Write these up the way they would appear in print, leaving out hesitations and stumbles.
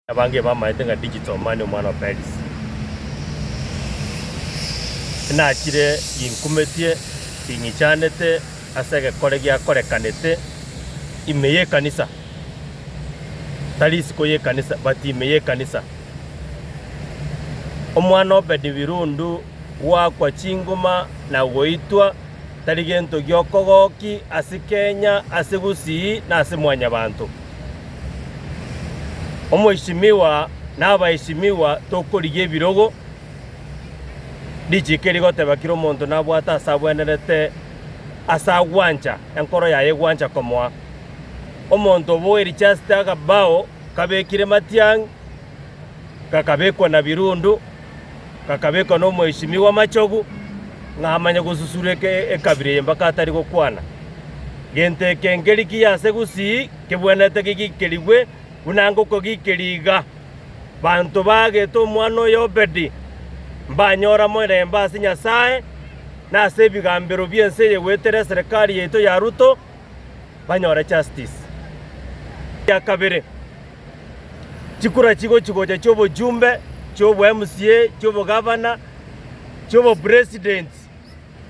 Abange bamaete ng'a Digital Money omwana o Peris. Nachire ginkumetie, ging'ichanete ase egekore giakorekanete ime y'ekanisa, tari isiko y'ekanisa but ime y'ekanisa. Omwana Obedi Birundu goakwa chinguma na goitwa tari gento gi'okogoki ase Kenya, ase Gusii na ase Mwanyabanto. Omoisimigwa na abaisimigwa tokorigia ebirogo, richiiko eri rigoteba kera omonto nabwate ase abwenerete ase agwancha, enkoro yaye egwancha komoa. Omonto oboeiri just akabao kabekire matiang'i, gakabekwa na birundu, gakabekwa na omoisimigwa machogu, ng'a amanye gosusura eke ekabira eye mpaka atari gokwana. Gento eke nkeri kiya ase gusii, kebwenerete gegikerigwe buna ngokogiikeria iga. Banto baagete omwana oyo Obedi, mbanyora morembe ase Nyasae, na ase ebigambero bi'ense eye goetera eserekari yaito ya Ruto, banyore justice. Ekia kabere, chikura chigochi gocha chi'obochumbe, chi'obo MCA, chi'obogavana, chi'obopresident.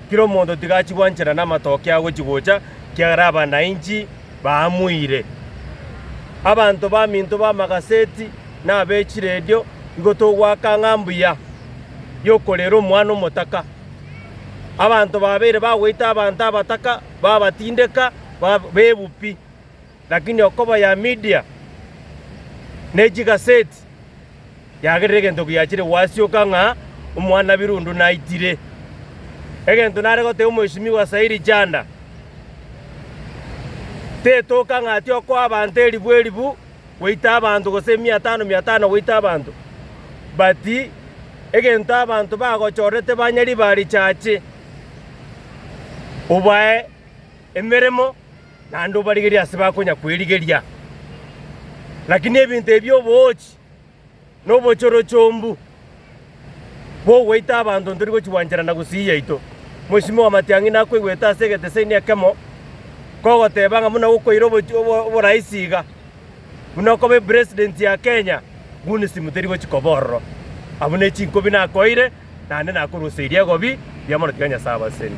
Kera omonto tiga achie gwanchera namatoke agochia gocha, ekiagera abanainchi baamuire. Abanto baminto b'amagaseti na abe chiredio igo togoaka ng'a mbuya y'okorera omwana omotaka. Abanto babeire bagoita abanto abataka, babatindeka, bebupi, lakini okoba ya media ne chigaseti. Yagerire egento giachire gwasioka ng'a omwana birundu naitire. Egento nare gotebia omwesimigwa Sairi Chanda, tetoka ng'a ati okoa abanto eribu eribu goita abanto gose mia tano mia tano goita abanto, but egento abanto bagochorete banyaribari chache, obae emeremo naende obarigerie ase bakonya kwerigeria. Lakini ebinto ebi oboochi na obochorochombu bw'ogoita abanto ntori gochigwancherana gusii yaito. Mweshimiwa Matiang'i nakoigwete ase egeteseini ekemo kogoteba ng'a buna gokoira oboraisi iga, buna okoba epresident ya Kenya, Gunism teri gochi koba ororo. Abwo ne chinkobi nakoeire, naende nakoruseirie egobi, mbuya mono tiga Nyasae abasesenie.